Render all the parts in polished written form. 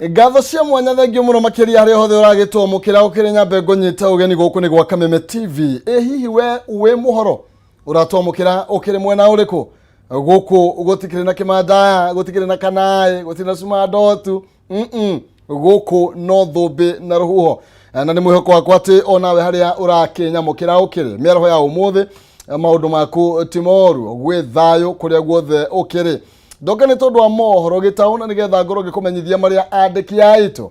Ngatho cia mwanya, thengio mũno makĩria harĩa hothe ũragĩtwamũkĩra. Ũkĩrĩ nyambe ngũnyita ũgeni gũkũ nĩ gwa Kameme TV. Ĩ hihi we wĩ mũhoro, ũratwamũkĩra ũkĩrĩ mwena ũrĩkũ? Gũkũ gũtikĩrĩ na kĩmandaya, gũtikĩrĩ na kanaĩ, gũtirĩ na cuma ndotu. Gũkũ no thũmbĩ na rũhuho, na nĩ mwĩhoko wakwa atĩ onawe harĩa ũrakĩnyamũkĩra ũkĩrĩ mĩaraho ya ũmũthĩ, maũndũ maku ti moru, gwĩ thayũ kũrĩa guothe ũkĩrĩ. Ndoka nĩ tondũ wa mohoro gĩtaũ na nĩgetha ngorwo ngĩkũmenyithia marĩa andĩki aitũ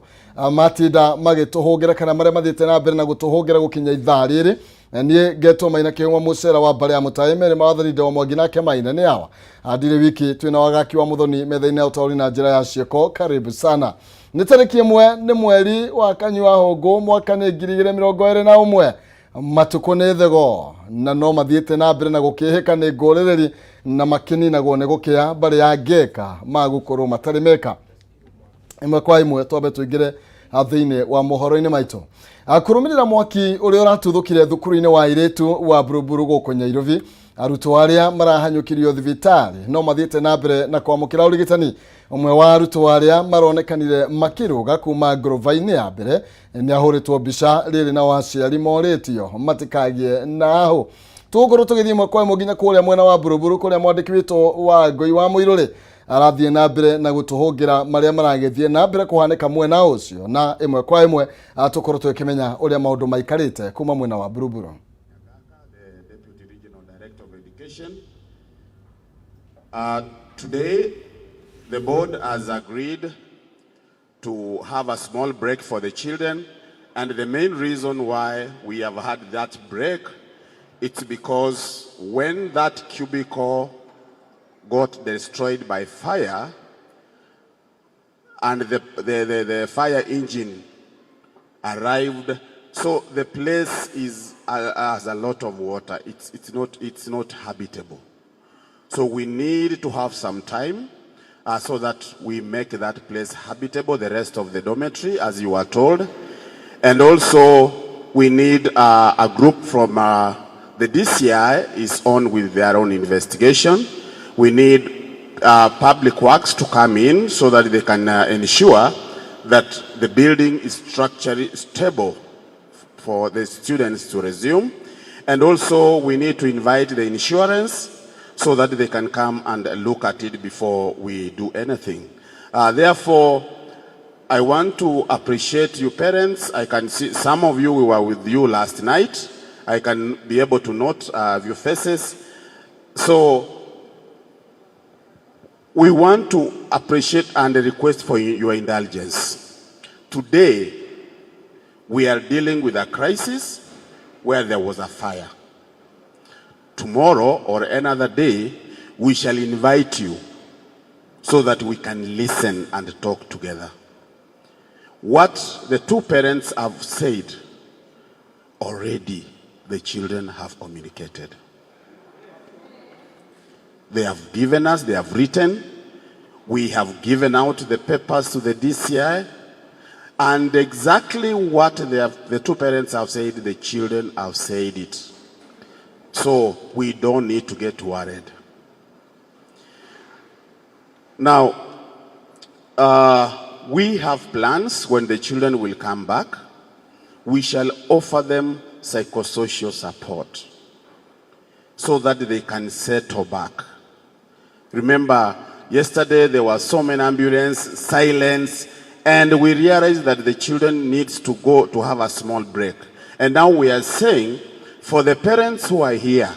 matinda magĩtũhũngĩra kana marĩa mathiĩte na mbere na gũtũhũngĩra gũkinya ithaa rĩrĩ. Na niĩ ngetwo Maina Kĩhũma, mũcera wa mbarĩ ya mũtaĩ merĩ mawathani ndewa mwangi nake Maina nĩ awa ndirĩ wiki. Twĩna wagaki wa mũthoni metha-inĩ ya ũtaũri na njĩra ya ciĩko. Karibu sana. Nĩ tarĩki 1 nĩ mweri wa kanyua hũngũ, mwaka nĩ 2021. Matukũ nĩ thego na no mathiĩte na mbere na gũkĩhĩka nĩ ngũrĩrĩri na makĩninagwo nĩ gũkĩa mbarĩ ya ngeka magũkorwo matarĩ meka. Ĩmwe kwa ĩmwe twambe tũingĩre thĩinĩ wa mohoro-inĩ maitũ. Kũrũmĩrĩra mwaki ũrĩa ũratuthũkire thukuru-inĩ wa airĩtu wa Buruburu gũkũ Nyairobi, arutwo arĩa marahanyũkirio thibitarĩ no mathiĩte na mbere na kwamũkĩra ũrigitani. Ũmwe wa arutwo arĩa maronekanire makĩrũga kuma ngoroba-inĩ ya mbere nĩ ahũrĩtwo mbica rĩrĩ nao aciari morĩtio matikagĩe na ahũ. Tũgũkorwo tũgĩthiĩ ĩmwe kwa ĩmwe nginya kũrĩa mwena wa Buruburu kũrĩa mwandĩki witũ wa Ngũi wa Mũirũrĩ arathiĩ na mbere na gũtũhũngĩra marĩa maragĩthiĩ na mbere kũhanĩka mwena ũcio, na ĩmwe kwa ĩmwe tũkorwo tũgĩkĩmenya ũrĩa maũndũ maikarĩte kuma mwena wa Buruburu. The Deputy Regional Director of Education. Today, the board has agreed to have a small break for the children. And the main reason why we have had that break, it's because when that cubicle got destroyed by fire, and the fire engine arrived, so the place has a lot of water. It's not habitable. So we need to have some time so that we make that place habitable, the rest of the dormitory, as you are told. And also, we need a group from the DCI is on with their own investigation. We need Public Works to come in so that they can ensure that the building is structurally stable for the students to resume. And also, we need to invite the insurance so that they can come and look at it before we do anything. Therefore, I want to appreciate you parents. I can see some of you, we were with you last night. I can be able to note your faces. So we want to appreciate and request for your indulgence. Today, we are dealing with a crisis where there was a fire. Tomorrow or another day, we shall invite you so that we can listen and talk together. What the two parents have said, already the children have communicated. They have given us, they have written, we have given out the papers to the DCI, and exactly what the two parents have said, the children have said it. So we don't need to get worried. Now, we have plans when the children will come back. We shall offer them psychosocial support so that they can settle back. Remember, yesterday there were so many ambulance, silence, and we realized that the children needs to go to have a small break. And now we are saying, for the parents who are here,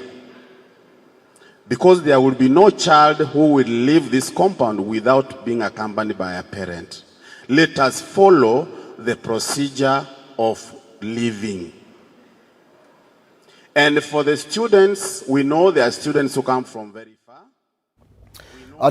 because there will be no child who will leave this compound without being accompanied by a parent, let us follow the procedure of leaving. And for the students, we know there are students who come from very far.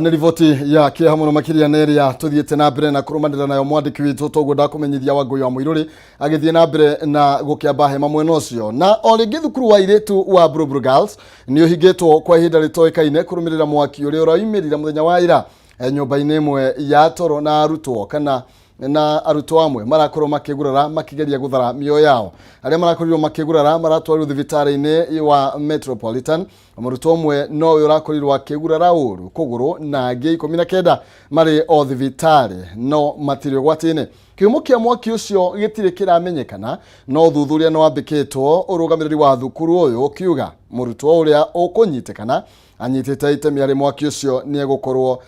Nĩ riboti ya kĩeha mũno makĩria nĩ ĩrĩa tũthiĩte na mbere na kũrũmanĩra nayo. Mwandĩki witũ toguo ndakũmenyithia Wangũi wa Mũirũrĩ agĩthiĩ na mbere na gũkĩamba hema mwena ũcio. Na o rĩngĩ thukuru wa airĩtu wa Buruburu Girls nĩ ũhingĩtwo kwa ihinda rĩtoĩkaine kũrũmĩrĩra mwaki ũrĩa ũraumĩrire mũthenya wa ira nyũmba-inĩ ĩmwe ya toro na arutwo kana Na arutwo amwe marakorwo makĩgurara makĩgeria gũthara mĩoyo yao. Arĩa marakorirwo makĩgurara maratwarirwo thibitarĩ-inĩ wa Metropolitan. Mũrutwo ũmwe nowe ũrakorirwo akĩgurara ũru kũgũrũ na angĩ 19 marĩ o thibitarĩ no matirĩ ũgwati-inĩ. Kĩhumo kĩa mwaki ũcio gĩtirĩ kĩramenyekana, no ũthuthuria nĩ wambĩkĩtwo, ũrũgamĩrĩri wa thukuru ũyũ ũkiuga mũrutwo ũrĩa ũkũnyitĩkana anyitĩte itemi harĩ mwaki ũcio nĩ egũkorwo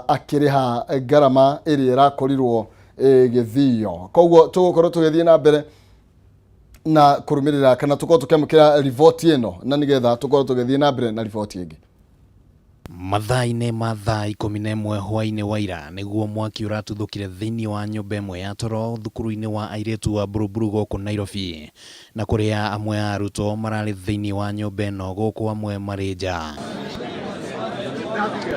akĩrĩha ngarama ĩrĩa ĩrakorirwo ĩgĩthio. Koguo tũgũkorwo tũgĩthiĩ na mbere na kũrũmĩrĩra kana tũkorwo tũkĩamũkĩra riboti ĩno na nĩgetha tũkorwo tũgĩthiĩ na mbere na riboti ĩngĩ. Mathaa-inĩ ma thaa 11 hwaĩ-inĩ wa ira nĩguo mwaki ũratuthũkire thĩinĩ wa nyũmba ĩmwe ya toro thukuru-inĩ wa airĩtu wa Buruburu gũkũ Nairobi, na kũrĩa amwe a arutwo mararĩ thĩinĩ wa nyũmba ĩno gũkũ amwe marĩ nja.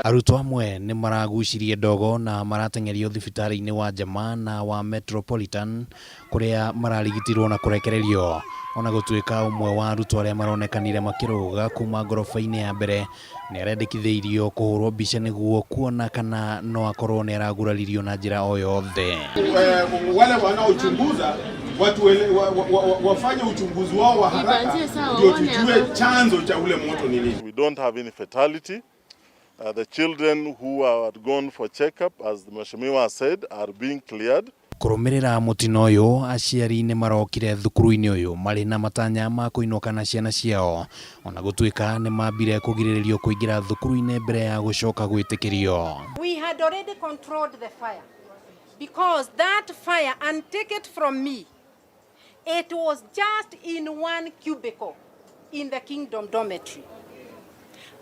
Arutwo amwe nĩ maragucirie ndogo na marateng'erio thibitarĩ-inĩ wa Jamaa na wa Metropolitan kũrĩa mararigitirwo na kũrekererio. Ona gũtuĩka ũmwe wa arutwo arĩa maronekanire makĩrũga kuma ngoroba-inĩ ya mbere nĩ arendekithĩirio kũhũrwo mbica nĩguo kuona kana no akorwo nĩ araguraririo na njĩra o yothe. Wale wanaochunguza watu wafanye uchunguzi wao wa haraka ndio tujue chanzo cha ule moto ni nini. We don't have any fatality. The children who had gone for checkup, as the Mheshimiwa said, are being cleared. Kũrũmĩrĩra mũtino ũyũ, aciari nĩ marokire thukuru-inĩ ũyũ marĩ na matanya ma kũinũka na ciana ciao, ona gũtuĩka nĩ mambire kũgirĩrĩrio kũingĩra thukuru-inĩ mbere ya gũcoka gwĩtĩkĩrio. We had already controlled the fire because that fire, and take it from me, it was just in one cubicle in the Kingdom dormitory.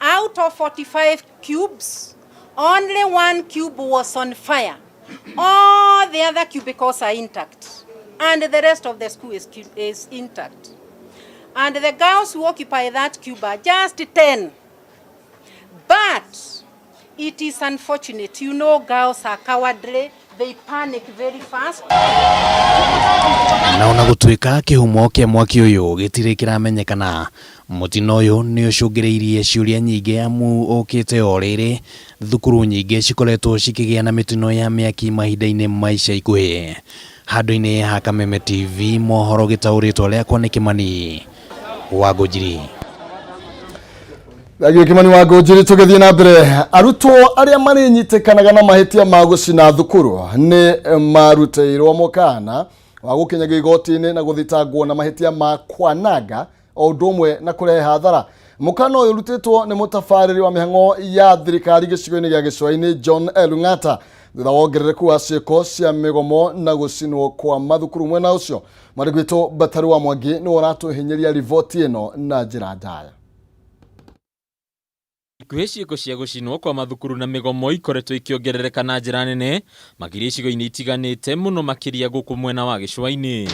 Out of 45 cubes, only one cube was on fire. All the other cubicles are intact, and the rest of the school is intact. And the girls who occupy that cube are just 10. But it is unfortunate. You know, girls are cowardly. They panic very fast. Na ona gũtuĩka kĩhumo kĩa mwaki ũyũ gĩtirĩ kĩramenyekana, mũtino ũyũ nĩ ũcũngĩrĩirie ciũria nyingĩ amu ũkĩte o rĩrĩ thukuru nyingĩ cikoretwo cikĩgĩa na mĩtino ya mĩaki mahinda-inĩ ma ica ikuhĩ. Handũ-inĩ ha Kameme TV, mohoro gĩtaũrĩtwo rĩakwa nĩ Kĩmani wa Ngũnjiri. Thagio Kimani wa Ngũnjiri. Tũgĩthiĩ na mbere, arutwo arĩa marĩnyitĩkanaga na mahĩtia ma gũcina thukuru nĩ marutĩirwo mũkana wa gũkinyagio igoti-inĩ na gũthitangwo na mahĩtia ma kwananga o ũndũ ũmwe na kũrehe hathara. Mũkana ũyũ ũrutĩtwo nĩ mũtabarĩri wa mĩhang'o ya thirikari gĩcigo-inĩ gĩa Gĩcũa-inĩ John Elung'ata thutha wa wongerereku wa ciĩko cia mĩgomo na gũcinwo kwa mathukuru mwena ũcio. Mwandĩki witũ Bataru wa Mwangi nĩwe ũratũhinyĩria riboti ĩno na njĩra ndaya. Ikuhĩ ciĩko cia gũcinwo kwa mathukuru na mĩgomo ikoretwo ikĩongerereka na njĩra nene makĩria icigo-inĩ itiganĩte, mũno makĩria gũkũ mwena wa gĩcũa-inĩ.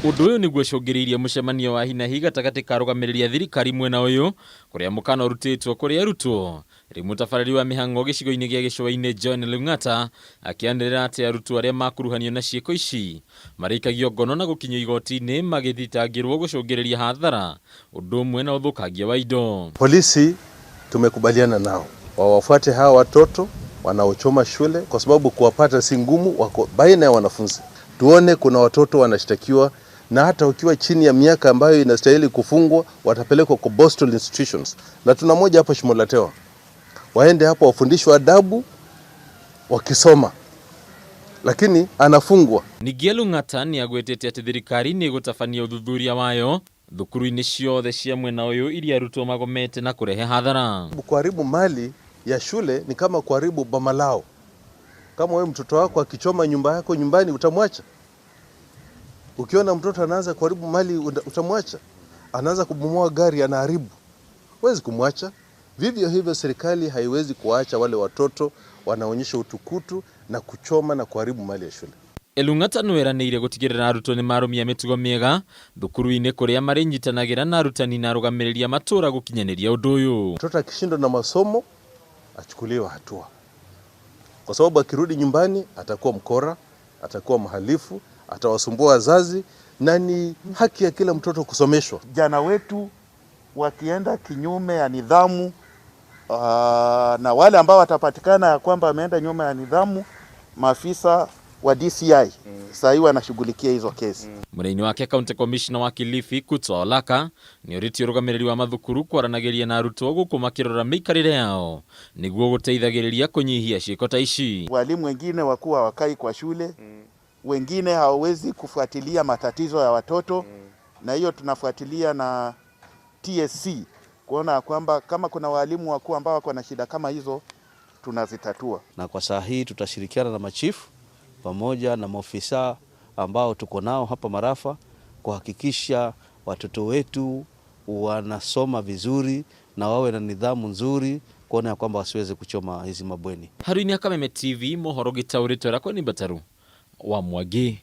Ũndũ ũyũ nĩguo ũcũngĩrĩirie mũcemanio wa hinahi gatagatĩ ka arũgamĩrĩri a thirikari mwena ũyũ, kũrĩa mũkana ũrutĩtwo kũrĩ arutwo. Rĩu mũtabarĩri wa mĩhang'o gĩcigo-inĩ gĩa gĩcũa-inĩ John Lung'ata akĩanĩrĩra atĩ arutwo arĩa makuruhanio na ciĩko ici marĩikagio ngono na gũkinyio igoti-inĩ magĩthitangĩrwo gũcũngĩrĩria hathara ũndũ ũmwe na ũthũkangia wa indo. Polisi tumekubaliana nao wawafuate hawa watoto wanaochoma shule, kwa sababu kuwapata si ngumu, wako baina ya wanafunzi. Tuone kuna watoto wanashtakiwa, na hata ukiwa chini ya miaka ambayo inastahili kufungwa watapelekwa kwa Borstal institutions, na tuna moja hapa Shimo la Tewa. Waende hapo wafundishwe adabu wakisoma, lakini anafungwa. Ningĩ Lung'ata nĩ agwetete atĩ thirikari nĩ ĩgũtabania ũthuthuria wayo thukuru-inĩ ciothe cia mwena ũyũ iria arutwo magomete na kũrehe hathara. Kuharibu mali ya shule ni kama kuharibu boma lao. Kama wewe mtoto wako akichoma nyumba yako nyumbani utamwacha? Ukiona mtoto anaanza kuharibu mali utamwacha? Anaanza kubomoa gari anaharibu, huwezi kumwacha. Vivyo hivyo serikali haiwezi kuacha wale watoto wanaonyesha utukutu na kuchoma na kuharibu mali ya shule. Elung'ata nĩweranĩire gũtigĩrĩra arutwo nĩ marũmia mĩtugo mĩega thukuru-inĩ kũrĩa marĩnyitanagĩra na arutani na arũgamĩrĩri a matũũra gũkinyanĩria ũndũ ũyũ. Mtoto akishindwa na masomo achukuliwe hatua, kwa sababu akirudi nyumbani atakuwa mkora, atakuwa mhalifu, atawasumbua wazazi, na ni haki ya kila mtoto kusomeshwa. Vijana wetu wakienda kinyume ya nidhamu, na wale ambao watapatikana ya kwamba wameenda nyuma ya nidhamu, maafisa wa DCI saa hii wanashughulikia hizo kesi. Mwena-inĩ wake County Commissioner wa Kilifi Kutswa Olaka nĩ orĩtie ũrũgamĩrĩri wa mathukuru kwaranagĩria na arutwo gũkũ makĩrora mĩikarĩre yao nĩguo gũteithagĩrĩria kũnyihia ciĩko ta ici. Walimu wengine wakuu hawakai kwa shule, wengine hawawezi kufuatilia matatizo ya watoto, na hiyo tunafuatilia na TSC kuona kwamba kama kuna walimu wakuu ambao wako na shida kama hizo tunazitatua. Na kwa saa hii tutashirikiana na machifu pamoja na maofisa ambao tuko nao hapa Marafa kuhakikisha watoto wetu wanasoma vizuri na wawe na nidhamu nzuri, kuona ya kwamba wasiweze kuchoma hizi mabweni. Haruini ya Kameme TV mohoro gĩtaũrĩtwo rakwa nĩ Mbataru wa Mwangi.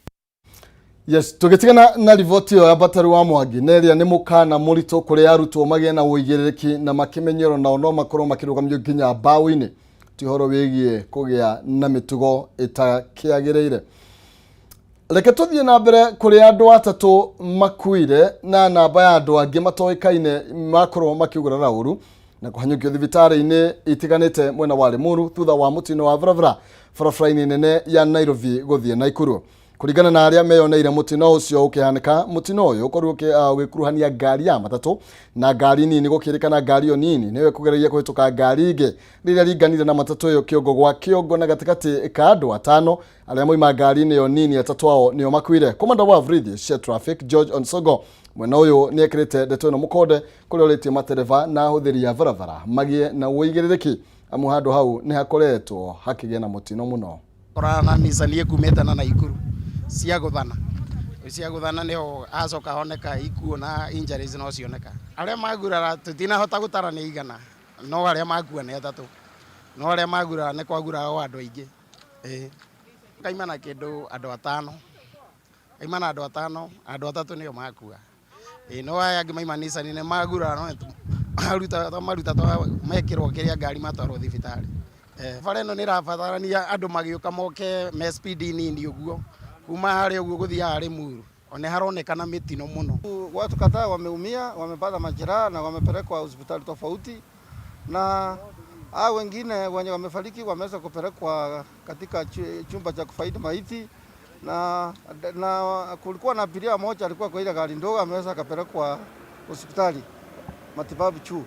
Yes, tũgĩtigana na riboti ĩyo ya Mbataru wa Mwangi na ĩrĩa nĩ mũkana mũritũ kũrĩ arutwo magĩe na ũigĩrĩrĩki na makĩmenyerwo nao no makorwo makĩrũgamio nginya mbaũ-inĩ, ti ũhoro wĩgiĩ kũgĩa na mĩtugo ĩtakĩagĩrĩire. Reke tũthiĩ na mbere kũrĩ andũ atatũ makuire na namba ya andũ angĩ matoĩkaine makorwo makĩgurara ũru na kũhanyũkio thibitarĩ-inĩ itiganĩte mwena wa Limuru thutha wa mũtino wa barabara barabara-inĩ nene ya Nairobi gũthiĩ Naikuru. Kũringana na arĩa meyoneire mũtino ũcio ũkĩhanĩka, mũtino ũyũ ũkorirwo ũgĩkuruhania ngari ya matatũ na ngari nini, gũkĩrĩkana ngari ĩyo nini nĩyo ĩkũgeragia kũhĩtũka ngari ĩngĩ rĩrĩa ringanire na matatũ ĩyo kĩongo gwa kĩongo na gatagatĩ ka andũ atano arĩa moima ngari-inĩ ĩyo nini, atatũ ao nĩo makuire. Komanda wa borithi cia traffic George Onsogo mwena ũyũ nĩekĩrĩte ndeto ĩno mũkonde kũrĩa ũrĩtie matereba na ahũthĩri a barabara magĩe na ũigĩrĩrĩki amu handũ hau nĩ hakoretwo hakĩgĩa na mũtino mũno. Korana Nissan ĩkumĩte na Naikuru cia gũthana, cia gũthana nĩho acoka honeka ikuũ na injuries no cioneka. Arĩa magurara tũtinahota gũtara nĩ igana, no arĩa makua nĩ atatũ, no arĩa magurara nĩ kwagurara o andũ aingĩ. Ĩĩ kaima na kĩndũ andũ atano, kaima na andũ atano, andũ atatũ nĩo makua. Ĩĩ no aya angĩ maima Nissan nĩ magurara no maruta maruta mekĩrwo kĩrĩa ngari matwarwo thibitarĩ. Bara ĩno nĩ ĩrabatarania andũ magĩũka moke me speed nini ũguo kuma harĩa ũguo gũthiaga Limuru one haronekana mĩtino mũno. Watu kadhaa wameumia, wamepata majeraha na wamepelekwa hospitali tofauti, na hao wengine wenye wamefariki wameweza kupelekwa katika chumba cha kufaidi maiti, na kulikuwa na abiria mmoja alikuwa kwa ile gari ndogo ameweza akapelekwa hospitali matibabu juu.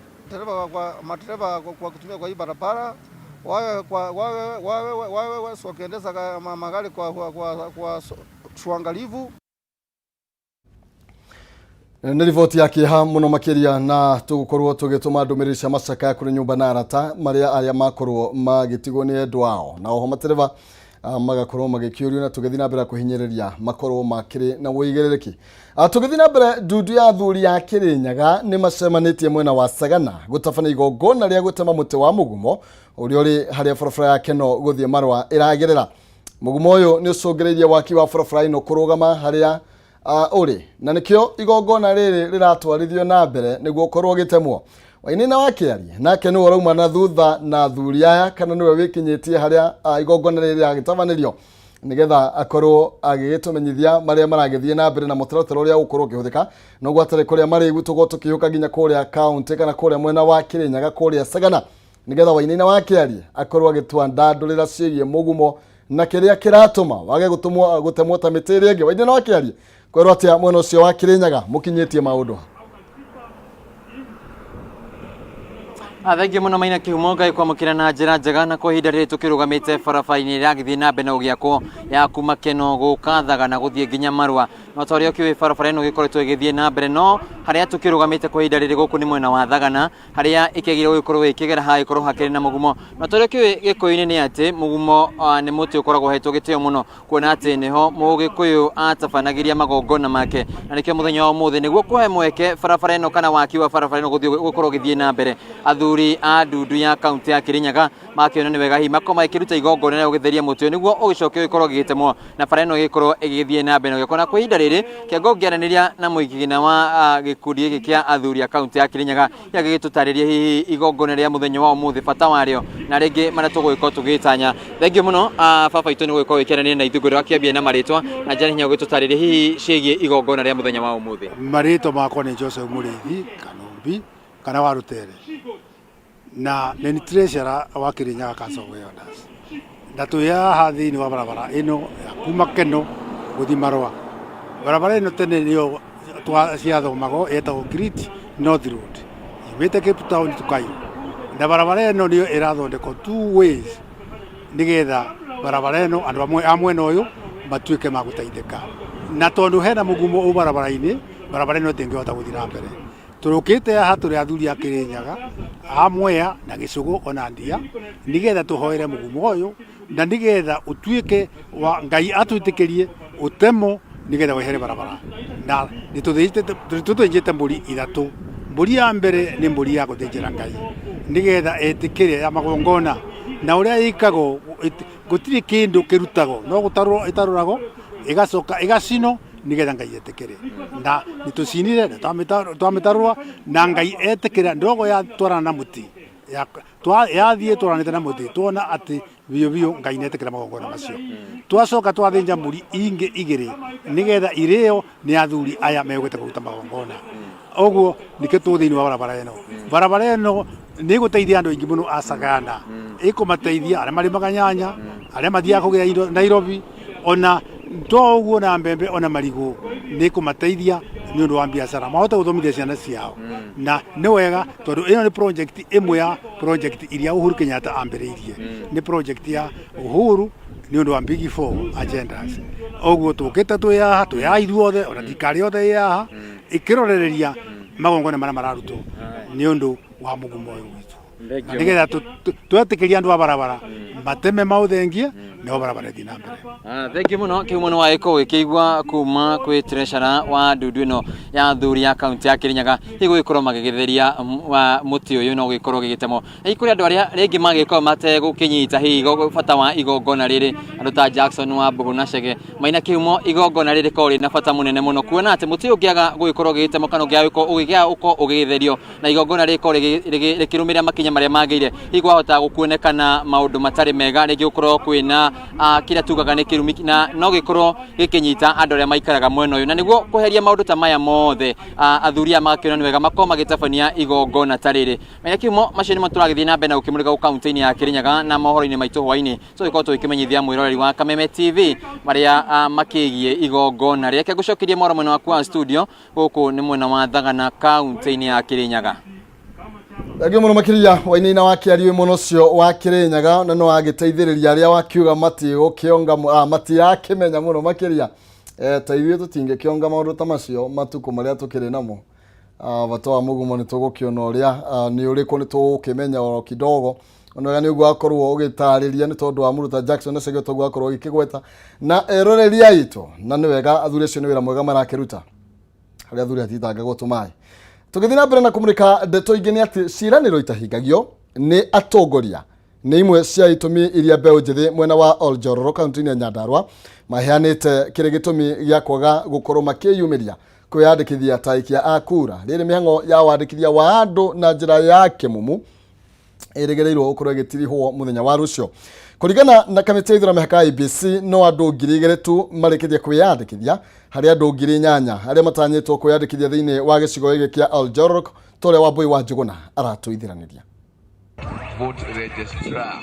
Madereva kwa kutumia kwa hii barabara wawe wakiendesha magari kwa uangalifu. Nĩ riboti ya kĩeha mũno makĩria na tũgũkorwo tũgĩtũma ndũmĩrĩri cia macakaya kũrĩ nyũmba na arata marĩa arĩa makorwo magĩtigwo nĩ endwa ao, na oho matereba magakorwo magĩkĩũrio na tũgĩthiĩ na mbere kũhinyĩrĩria makorwo makĩrĩ na ũigĩrĩrĩki. Tũgĩthiĩ na mbere, ndundu ya athuri ya Kĩrĩnyaga nĩ macemanĩtie mwena wa Sagana gũtabania igongona rĩa gũtema mũtĩ wa mũgumo ũrĩa ũrĩ harĩa barabara ya Keno gũthiĩ Marũa ĩragerera. Mũgumo ũyũ nĩ ũcũngĩrĩirie waki wa barabara ĩno kũrũgama harĩa ũrĩ, na nĩkĩo igongona rĩrĩ rĩratwarithio na mbere nĩguo ũkorwo ũgĩtemwo. Wainaina wa Kĩarie nake nĩwe ũrauma na thutha na athuri aya, kana nĩwe wĩkinyĩtie harĩa igongona rĩrĩ rĩragĩtabanĩrio nĩgetha akorwo agĩgĩtũmenyithia marĩa maragĩthiĩ na mbere na mũtaratara ũrĩa ũgũkorwo ũkĩhũthĩka. No gwatarĩ kũrĩa marĩ tũgũkorwo tũkĩũka nginya kũrĩa kaunti kana kũrĩa mwena wa Kĩrĩnyaga kũrĩa Sagana nĩgetha Wainaina wa Kĩarie akorwo agĩtwandandũrĩra ciĩgiĩ mũgumo na kĩrĩa kĩratũma wage gũtemwo ta mĩtĩ ĩrĩa ĩngĩ. Wainaina wa Kĩarie, kwerwo atĩa mwena ũcio wa Kĩrĩnyaga mũkinyĩtie maũndũ? Thengiũ mũno Maina Kĩhumo, Ngai kwamũkĩra na njĩra njega. Na kwa ihinda rĩrĩ tũkĩrũgamĩte barabara-inĩ ĩragĩthiĩ na mbere na gũgĩakwo ya kuma Keno gũka Thagana gũthiĩ nginya Marũa. No ta ũrĩa ũkĩũĩ barabara ĩno ĩgĩkoretwo ĩgĩthiĩ na mbere, no harĩa tũkĩrũgamĩte kwa ihinda rĩrĩ gũkũ nĩ mwena wa Thagana harĩa ĩkĩagĩrĩirwo gũkorwo ĩkĩgera hagĩkorwo hakĩrĩ na mũgumo. No ta ũrĩa ũkĩũĩ Gĩkũyũ-inĩ nĩ atĩ mũgumo nĩ mũtĩ ũkoragwo ũhetwo gĩtĩo mũno, kuona atĩ nĩho Mũgĩkũyũ atabanagĩria magongona make, na nĩkĩo mũthenya wa ũmũthĩ nĩguo kũhe mweke barabara ĩno kana waki wa barabara ĩno gũthiĩ gũkorwo ũgĩthiĩ na mbere. Athuri a ndundu ya kaunti ya Kĩrĩnyaga makĩona nĩ wega hihi makorwo magĩkĩruta igongona rĩa gũgĩtheria mũtĩ ũyũ nĩguo ũgĩcoke ũgĩkorwo ũgĩgĩtemwo na bara ĩno ĩgĩkorwo ĩgĩthiĩ na mbere na gũgĩakwo. Na kwa ihinda rĩrĩ kĩango ngĩaranĩria na mũigina wa gĩkundi gĩkĩ kĩa athuri a kaunti ya Kĩrĩnyaga gĩagĩgĩtũtarĩria hihi igongona rĩa mũthenya wa ũmũthĩ bata warĩo na rĩngĩ marĩa tũgũgĩkorwo tũgĩgĩtanya. Thengiũ mũno baba itũ nĩ gũgĩkorwo gĩkĩaranĩria na ithuĩ, ngwĩrwo akĩambia na marĩtwa na njĩra hinya gũgĩtũtarĩria hihi ciĩgiĩ igongona rĩa mũthenya wa ũmũthĩ. Marĩtwa makwa nĩ Joseph Mũrĩithi Kanumbi kana wa Rũtere, na nĩ treasurer wa Kĩrĩnyaga Council of Elders. Na twĩ haha thĩinĩ wa barabara ĩno ya kuma Keno gũthiĩ Marũa. Barabara ĩno tene nĩyo ciathomagwo yetagwo Great North Road yumĩte Cape Town to Cairo. Na barabara ĩno nĩyo ĩrathondekwo two ways nĩgetha barabara ĩno andũ amwe a mwena ũyũ matuĩke ma gũteithĩka. Na tondũ hena mũgumo ũ barabara-inĩ, barabara ĩno ndĩngĩhota gũthiĩ na mbere. Tũrũkĩte haha tũrĩ athuri a Kĩrĩnyaga, a Mwea na Gĩcũgũ ona Ndia, nĩgetha tũhoere mũgumo ũyũ na nĩgetha ũtuĩke wa Ngai atwĩtĩkĩrie ũtemo nĩgetha wehere barabara. Na nĩ tũthĩnjĩte mbũri ithatũ. Mbũri ya mbere nĩ mbũri ya gũthĩnjĩra Ngai nĩgetha etĩkĩre ya magongona na ũrĩa ĩkagwo gũtirĩ kĩndũ kĩrutagwo no gũtarũrwo ĩtarũragwo ĩgacoka ĩgacinwo nĩgetha Ngai etĩkĩre. Na nĩ tũcinire na twamĩtarũra na Ngai etĩkĩra ndogo yatwarana na mũtĩ yathiĩ ĩtwaranĩte na mũtĩ tuona atĩ biũ biũ Ngai nĩ etĩkĩra magongona macio. Twacoka twathĩnja mbũri ingĩ igĩrĩ nĩgetha irĩo nĩ athuri aya megũkĩte kũruta magongona. Ũguo nĩkĩo tũ thĩinĩ wa barabara ĩno. Barabara ĩno nĩ ĩgũteithia andũ aingĩ mũno a Sagana, ĩkũmateithia arĩa marĩmaga nyanya, arĩa mathiaga kũgĩra indo Nairobi, ona to ũguo na mbembe ona marigũ nĩ ĩkũmateithia nĩ ũndũ wa biacara mahote gũthomithia ciana ciao. Na nĩ wega tondũ ĩno nĩ project ĩmwe ya project iria Uhuru Kenyatta ambĩrĩirie. Nĩ project ya Uhuru nĩ ũndũ wa Big Four agendas. Ũguo tũkĩte twĩ haha twĩ haha ithuothe ona thirikari yothe ĩ haha ĩkĩrorereria magongona marĩa mararutwo nĩ ũndũ wa mũgumo ũyũ witũ. Na nĩgetha twetĩkĩria andũ a barabara mateme maũthengie nĩho barabara ĩthiĩ na mbere. Ah, thengiũ mũno kĩhumo nĩ wagĩkorwo ũgĩkĩigua kuma kwĩ treasurer wa ndundu ĩno ya athuri ya kaunti ya Kĩrĩnyaga hihi gũgĩkorwo magĩgĩtheria mũtĩ ũyũ no ũgĩkorwo ũgĩgĩtemwo. Hihi kũrĩ andũ arĩa rĩngĩ mangĩkorwo mategũkĩnyita hihi bata wa igongona rĩrĩ, andũ ta Jackson wa Mbũgũ na Chege maina kĩhumo igongona rĩrĩ rĩkoragwo rĩna bata mũnene mũno kuona atĩ mũtĩ ũyũ ũngĩaga gũgĩkorwo ũgĩgĩtemwo kana ũngĩaga gũkorwo ũgĩkĩaga gũkorwo ũgĩgĩtherio na igongona rĩkorwo rĩkĩrũmĩrĩra makinya marĩa magĩrĩire, hihi kwahota gũkuonekana maũndũ matarĩ mega, rĩngĩ gũkorwo kwĩna kĩrĩa tugaga nĩ kĩrumi na no gĩkorwo gĩkĩnyita andũ arĩa maikaraga mwena ũyũ, na nĩguo kweheria maũndũ ta maya mothe, athuri aya magakĩona nĩ wega makorwo magĩtabania igongona ta rĩrĩ. Menya kiumo macio nĩmo tũragĩthiĩ na mbere na gũkĩmũrĩka gũkũ kaunti-inĩ ya Kĩrĩnyaga na mohoro-inĩ maitũ hwainĩ. Tũgĩkorwo tũgĩkĩmenyithia mwĩroreri wa Kameme TV marĩa makĩgiĩ igongona rĩake. Ngũcokerie mohoro mwena waku wa studio gũkũ nĩ mwena wa Thagana kaunti-inĩ ya Kĩrĩnyaga. Thengiũ mũno makĩria wainaina wa kĩario mwena ũcio wa Kĩrĩnyaga na no agĩteithĩrĩria arĩa wakiuga matigũkĩonga matirakĩmenya mũno makĩria ta ithuĩ tũtingĩkĩonga maũndũ ta macio matukũ marĩa tũkĩrĩ namo. Bata wa mũgumo nĩ tũgũkĩona ũrĩa nĩ ũrĩkũ nĩ tũgũkĩmenya oro kidogo ona wega nĩ ũguo akorwo ũgĩtarĩria nĩ tondũ wa mũruta Jackson na Chege toguo akorwo ũgĩkĩgweta na eroreri aitũ na nĩ wega athuri acio nĩ wĩra mwega marakĩruta harĩa athuri hatitangagwo tũmaĩ. Tũgĩthiĩ na mbere na kũmũrĩka ndeto ingĩ nĩ atĩ ciĩranĩro itahingagio nĩ atongoria nĩ imwe cia itũmi iria mbeũ njĩthĩ mwena wa Oljororo kaunti-inĩ ya Nyandarua maheanĩte kĩrĩ gĩtũmi gĩa kwaga gũkorwo makĩyumĩria kwĩyandĩkithia ta aikia a kura. Rĩrĩ mĩhang'o ya wandĩkithia wa andũ na njĩra ya kĩmumu ĩrĩgĩrĩirwo gũkorwo ĩgĩtirihwo mũthenya wa rũciũ. Kũringana na kamĩtĩ ya ithurano mĩhaka IEBC, no andũ 2,000 tu marĩkĩtie kwĩyandĩkithia harĩ andũ 8,000 arĩa matanyĩtwo kwĩyandĩkithia thĩinĩ wa gĩcigo gĩkĩ kĩa Oljororok ta ũrĩa Wambũi wa Njũgũna aratũithĩranĩria. Vote registrar.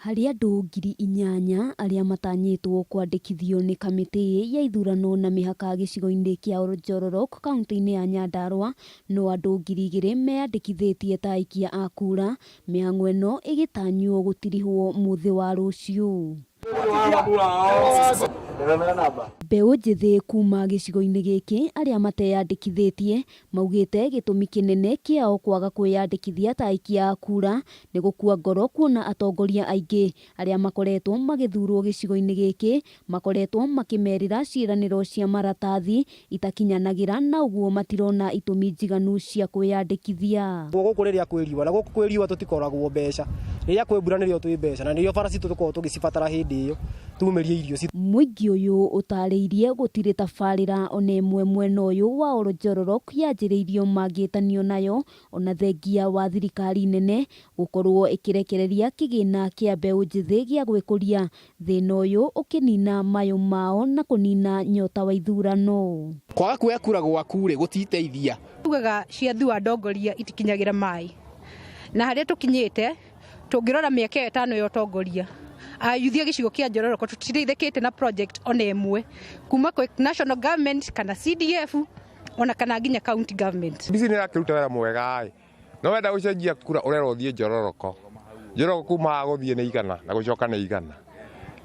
Harĩ andũ 8,000 arĩa matanyĩtwo kwandĩkithio nĩ kamĩtĩ ya ithurano na mĩhaka gĩcigo-inĩ kĩa Oljororok kauntĩ-inĩ ya Nyandarua, no andũ 2,000 meyandĩkithĩtie ta aikia a kura, mĩhang'o ĩno ĩgĩtanywo gũtirihwo mũthĩ wa rũciũ. Mbeũ njĩthĩ kuma gĩcigo-inĩ gĩkĩ arĩa mateyandĩkithĩtie Maugĩte gĩtũmi kĩnene kĩao kwaga kwĩyandĩkithia ta aikia a kura nĩ gũkua ngoro kuona atongoria aingĩ arĩa makoretwo magĩthurwo gĩcigo-inĩ gĩkĩ makoretwo makĩmerĩra ciĩranĩro cia maratathi itakinyanagĩra na ũguo matirona itũmi njiganu cia kwĩyandĩkithia. Gũkũ rĩrĩa kwĩ riũa, na gũkũ kwĩ riũa tũtikoragwo mbeca, rĩrĩa kwĩ mbura nĩrĩo twĩ mbeca na nĩrĩo bara citũ tũkoragwo tũgĩcibatara hĩndĩ ĩyo. tumĩrie irio citũ. Mũingĩ ũyũ ũtarĩirie gũtirĩ tabarĩra ona ĩmwe mwena ũyũ wa Oljororok yanjĩrĩirio mangĩtanio nayo ona thengia wa thirikari nene gũkorwo ĩkĩrekereria kĩgĩna kĩa mbeũ njĩthĩ gĩa gwĩkũria, thĩna ũyũ ũkĩnina mayũ mao na kũnina nyota wa ithurano. Kwaga kuoya kura gwaku rĩ gũtiteithia. Tugaga cia thua ndongoria itikinyagĩra maĩ na harĩa tũkinyĩte tũngĩrora mĩaka ĩyo ĩtano ya ũtongoria Ayuthi a gĩcigo kĩa Njororoko tũtiteithĩkĩte na project ona ĩmwe kuma kwĩ national government kana CDF ona kana nginya county government. Bici nĩ ĩrakĩruta wĩra mwega ĩ, no wenda gũcenjia kura ũrerwo ũthiĩ Njororoko. Njororoko kuma haha gũthiĩ nĩ igana na gũcoka nĩ igana.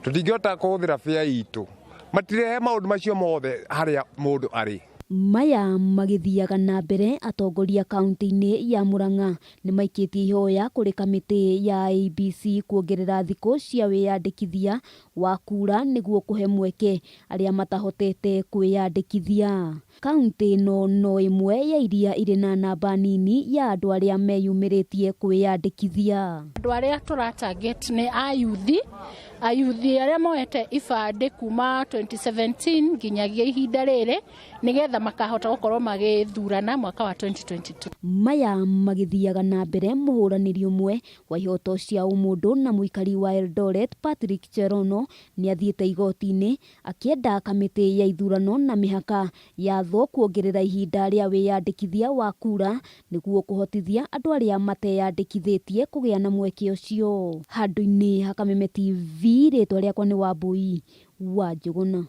Tũtingĩhota kũhũthĩra fare itũ. Matirehe maũndũ macio mothe harĩa mũndũ arĩ. Maya magĩthiaga na mbere atongoria kauntĩ-inĩ ya Murang'a nĩmaikĩtie ihoya kũrĩ kamĩtĩ ya IEBC kuongerera thikũ cia wĩyandĩkithia wa kura nĩguo kũhe mweke arĩa matahotete kwĩyandĩkithia. Kauntĩ ĩno no ĩmwe ya iria irĩ na namba nini ya andũ arĩa meyumĩrĩtie kwĩyandĩkithia. Andũ arĩa tũra target nĩ ayuthi, ayuthi arĩa moete ibandĩ kuma 2017 nginyagia ihinda rĩrĩ nĩgetha makahota gũkorwo magĩthurana mwaka wa 2022. Maya magĩthiaga na mbere mũhũranĩri ũmwe wa ihoto cia ũmũndũ na mũikari wa Eldoret Patrick Cherono nĩathiĩte igoti-inĩ akĩenda kamĩtĩ ya ithurano na mĩhaka yathwo kuongerera ihinda rĩa wĩyandĩkithia wa kura nĩguo kũhotithia andũ arĩa mateyandĩkithĩtie kũgĩa na mweke ũcio. Handũ-inĩ ha Kameme TV, rĩtwa rĩakwa nĩ Wambũi wa Njũgũna.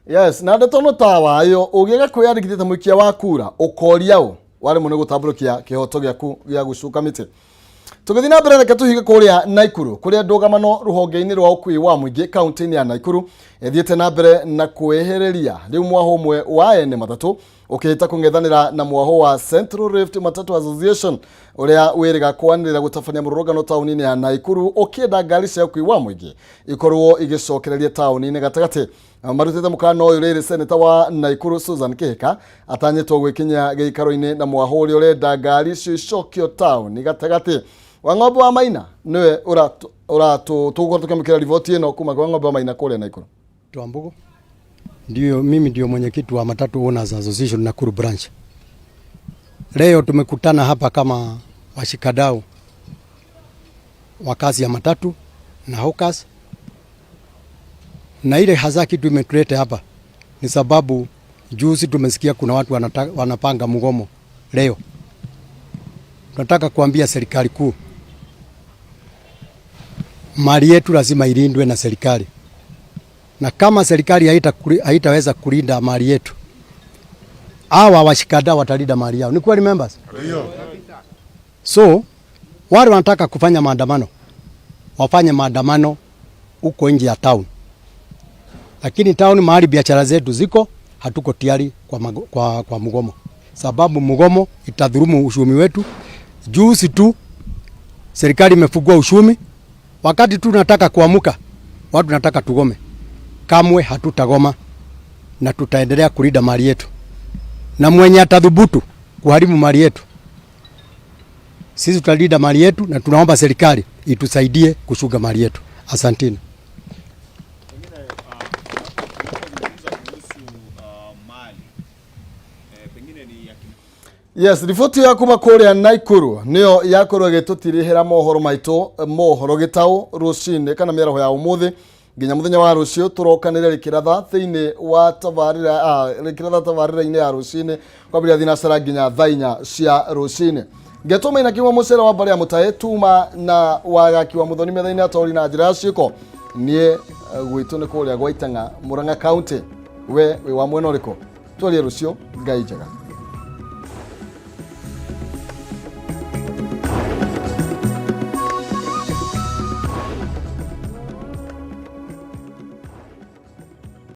Yes, na ndeto no tawa ĩyo ũngĩaga kwĩyandĩkithia ta mũikia wa kura ũkoria ũ waremwo nĩ gũtambũrũkia kĩhoto gĩaku gĩa gũcuka mĩtĩ. Tũgĩthiĩ na mbere reke tũhinge kũrĩa Naikuru kũrĩa ndũgamano rũhonge-inĩ rwa ũkui wa mũingĩ kaunti-inĩ ya Naikuru ĩthiĩte na mbere na kwĩhĩrĩria rĩu mwaho ũmwe wa ene matatũ ũkĩhĩta kũng'ethanĩra na mwaho wa Central Rift Matatu Association ũrĩa wĩrĩga kwanĩrĩra gũtabania mũrũrũngano taũni-inĩ ya Naikuru ũkĩenda ngari cia ũkui wa mũingĩ ikorwo igĩcokereria taũni-inĩ gatagatĩ. Marutĩte mũkana ũyũ rĩrĩ seneta wa Naikuru Susan Kihika atanyĩtwo gwĩkinyia gĩikaro-inĩ na mwaho ũrĩa ũrenda ngari icio icokio taũni gatagatĩ. Wang'ombe wa Maina nĩwe ũratũgũkorwo tũkĩamũkĩra riboti ĩno kuma kwa Wang'ombe wa Maina kũrĩa Naikuru. Twambugu. Ndio, mimi ndio mwenyekiti wa Matatu Owners Association Nakuru branch. Leo tumekutana hapa kama washikadau wa kazi ya matatu na hawkers, na ile hasa kitu imetuleta hapa ni sababu juzi tumesikia kuna watu wanapanga mgomo leo. Tunataka kuambia serikali kuu, mali yetu lazima ilindwe na serikali, na kama serikali haitaweza kulinda mali yetu, hawa washikadau watalinda mali yao. Ni kweli members? Ndio. So wale wanataka kufanya maandamano wafanye maandamano huko nje ya town, lakini town mahali biashara zetu ziko hatuko tayari kwa mgomo, sababu mgomo itadhulumu uchumi wetu. Juzi tu serikali imefungua uchumi, wakati tu tunataka kuamuka, watu nataka tugome. Kamwe hatutagoma na tutaendelea kulinda mali yetu, na mwenye atadhubutu kuharibu mali yetu, sisi tutalinda mali yetu, na tunaomba serikali itusaidie kushuka mali yetu. Asanteni. Yes, riboti ya kuma kũrĩa Naikuru nĩyo yakorwo ĩgĩtũtirihĩra mohoro maitũ, mohoro gĩtaũ rũcinĩ kana mĩaraho ya ũmũthĩ nginya mũthenya wa rũciũ tũrokanĩre rĩkĩratha thĩinĩ wa tabarĩra, rĩkĩratha tabarĩra-inĩ ya rũcinĩ kwambĩrĩria thinacara nginya thaa inya cia rũcinĩ. Ngetwo Maina Kĩmwe mũcere wa mbarĩ ya Mũtaĩ tuma na wagaki wa Mũthoni metha-inĩ atori na njĩra ya ciĩko. Niĩ gwitũ nĩ kũrĩa gwa Itang'a, Murang'a County. We wĩ wa mwena ũrĩkũ? Twarie rũciũ, Ngai njega.